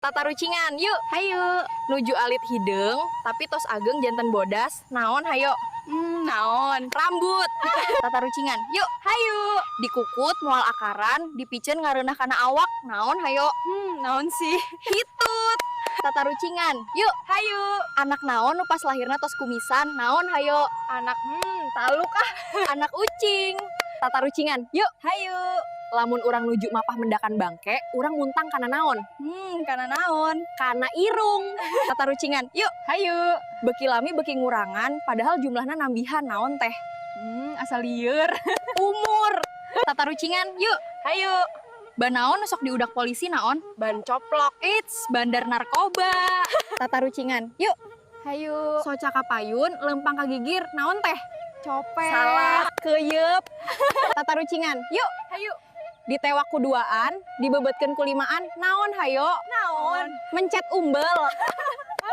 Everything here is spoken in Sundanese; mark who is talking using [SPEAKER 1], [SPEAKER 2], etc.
[SPEAKER 1] Tatarucingan, yuk.
[SPEAKER 2] Hayu.
[SPEAKER 1] Nuju alit hideung, tapi tos ageng janten bodas. Naon hayo?
[SPEAKER 2] Naon?
[SPEAKER 1] Rambut. Tatarucingan, yuk.
[SPEAKER 2] Hayu.
[SPEAKER 1] Dikukut moal akaran, dipiceun ngareunah kana awak. Naon hayo?
[SPEAKER 2] Naon sih?
[SPEAKER 1] Hitut. Tatarucingan, yuk.
[SPEAKER 2] Hayu.
[SPEAKER 1] Anak naon nu pas lahirna tos kumisan? Naon hayo?
[SPEAKER 2] Anak taluk ah.
[SPEAKER 1] Anak ucing. Tatarucingan, yuk.
[SPEAKER 2] Hayu.
[SPEAKER 1] Lamun urang nuju mapah mendakan bangke, urang muntang kana naon?
[SPEAKER 2] Kana naon?
[SPEAKER 1] Kana irung. Tatarucingan, yuk.
[SPEAKER 2] Hayu.
[SPEAKER 1] Beki lami beki ngurangan, padahal jumlahna nambihan, naon teh?
[SPEAKER 2] Asa lieur.
[SPEAKER 1] Umur. Tatarucingan, yuk.
[SPEAKER 2] Hayu.
[SPEAKER 1] Ban naon nu sok diudak polisi, naon?
[SPEAKER 2] Ban coplok.
[SPEAKER 1] Eits, bandar narkoba. Tatarucingan, yuk.
[SPEAKER 2] Hayu.
[SPEAKER 1] Soca ka payun, lempang ka gigir, naon teh?
[SPEAKER 2] Copet.
[SPEAKER 1] Salah, keyep. Tatarucingan, yuk.
[SPEAKER 2] Hayu.
[SPEAKER 1] Ditewak ku duaan, dibeubetkeun ku limaan, naon hayo?
[SPEAKER 2] Naon?
[SPEAKER 1] Mencet umbel.